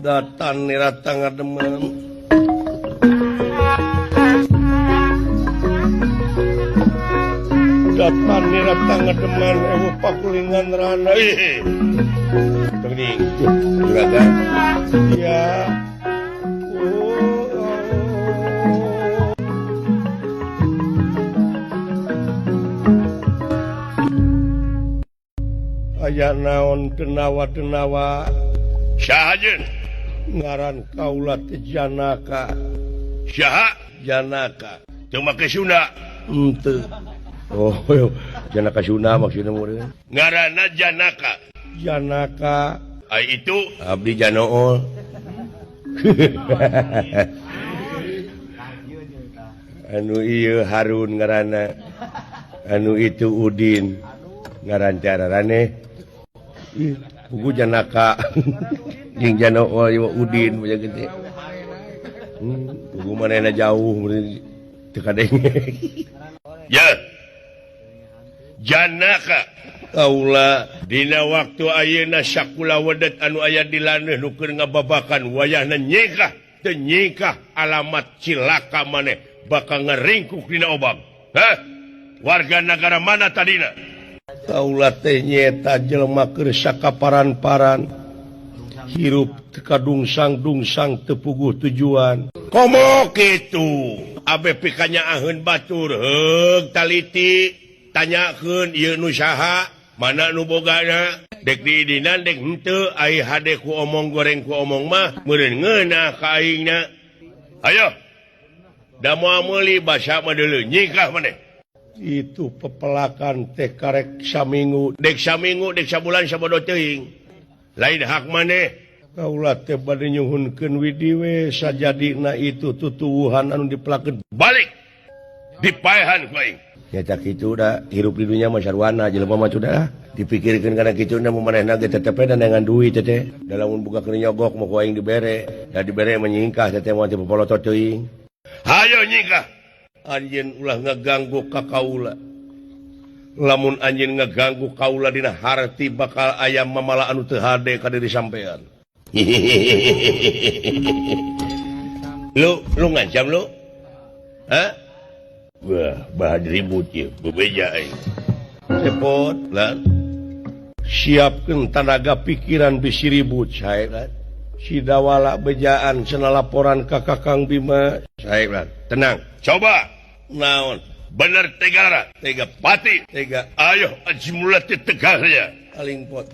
Datan nirata ngademen. Datan nirata ngademen ewu pakulingan rana. Ih. Teuing juragan. Ya. Aya naon denawa-denawa Saha jeung ngaran kaula teh Janaka. Saha Janaka teu make Sunda henteu. Oh, Janaka Sunda maksudna meureun. Ngaranna Janaka. Janaka ai itu abdi Janool. Anu ieu Harun ngaranna. Anu itu Udin ngaran cararane. Ih, buku Janaka jeung Janool ieu Udin banyak gede. Buku manehna jauh teu kadenge. Ya. Janaka kaula dina waktu ayeuna sakula wedet anu aya di laneuh nu keur ngababakan wayahna nyingkah teu nyingkah alamat cilaka maneh bakal ngeringkuk dina obang. Hah? Warga negara mana tadina? Kaula teh nyaeta jelema keur sakaparan-paran hirup teu kadungsang-dungsang teu puguh tujuan. Komo kitu abe pikanyaaheun batur heug taliti tanyakeun ieu nu saha mana nu bogana dek diidinan dek henteu ai hade ku omong goreng ku omong mah meureun ngeunah ka aingna. Ayo da moal meuli basa mah deuleu nyingkah maneh. Itu pepelakan teh karek saminggu dek saminggu dek sabulan sabodo teuing lain hak maneh. Kaula teh bade nyuhunkeun widi we sajadina itu tutuwuhan anu dipelakeun balik dipaehan ku aing. Nya kitu da hirup di dunya mah sarwana jelema mah sudah dipikirkeun kana kitu na manehna ge tetep we dengan duit teh da lamun buka keur nyogok mah ku aing dibere da dibere mah nyingkah teh moal teh popolotot teuing. Hayo nyingkah anjeun ulah ngaganggu ka kaula. Lamun anjeun ngaganggu kaula dina harti bakal aya mamala anu teu hade ka diri sampean. Lu lu ngancam lu? Hah? Wah, bahan ribut ieu, bebeja aing. Repot lan. Siapkeun tanaga pikiran bisi ribut sae lan. Si Dawala bejaan cenah laporan ka Kakang Bima sae lan. Tenang, coba. Naon? Bener tegara, tega pati, tega. Ayo aji mulat tegarnya. Aling pot.